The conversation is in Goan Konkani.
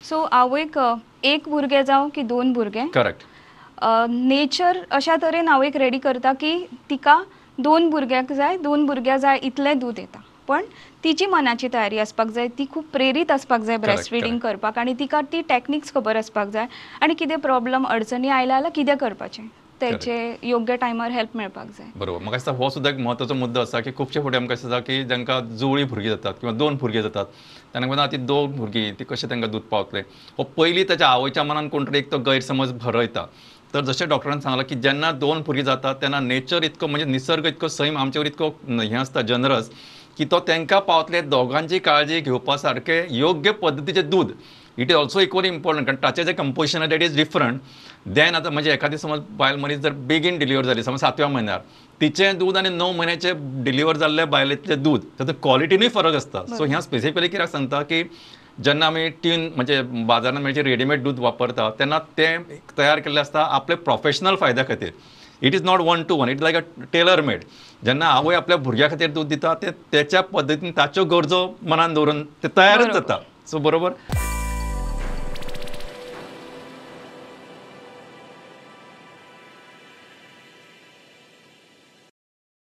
सो आवयक एक भुरगें जावं की 2 भुरगें, करेक्ट, नेचर अशा तरेन आवयक रेडी करता की तिका 2 भुरग्यांक जाय, 2 भुरग्यां जाय इतलें दूद येता. पण तिची मनाची तयारी आसपाक जाय, ती खूब प्रेरीत आसपाक जाय ब्रेस्ट फिडिंग करपाक आनी तिका ती टॅक्निक्स खबर आसपाक जाय आनी कितें प्रॉब्लम अडचणी आयल्या जाल्यार कितें करपाचें तेचे योग्य टायमार हेल्प मेळपाक जाय. बरोबर. म्हाका दिसता हो सुद्दां एक म्हत्वाचो मुद्दो आसा की खुबशे फावटी आमकां दिसता की जांकां जुवळी भुरगीं जातात किंवा 2 भुरगीं जातात तांकां म्हणटा ती 2 भुरगीं ती कशें तांकां दूद पावतलें, हो पयलीं ताच्या आवयच्या मनान कोण तरी एक तो गैरसमज भरयता. तर जशें डॉक्टरान सांगलां की जेन्ना 2 भुरगीं जातात तेन्ना नेचर इतको म्हणजे निसर्ग इतको सैम आमचेवर इतको हें आसता जनरस की तो तांकां पावतले दोगांची काळजी घेवपा सारकें योग्य पद्दतीचें दूद. It is also equally important कारण ताचें जें कंपोजिशन आसा that is different then आतां म्हणजे एखादी समज बायल मनीस जर बेगीन डिलिव्हर जाली समज 7व्या म्हयन्यार तिचें दूद आनी 9 म्हयन्याचें डिलिव्हर जाल्ले बायलेतलें दूद तातूंत क्वॉलिटीनूय फरक आसता. सो ह्या स्पेसिफिकली कित्याक सांगता की जेन्ना आमी टीन म्हणजे बाजारांत मेळचें रेडीमेड दूद वापरता तेन्ना तें तयार केल्लें आसता आपले प्रोफेशनल फायद्या खातीर. It is not 1 to 1, it like a tailor made. जेन्ना आवय आपल्या भुरग्या खातीर दूद दिता तें तेच्या पद्दतीन ताच्यो गरजो मनान दवरून तें तयारच जाता. सो बरोबर.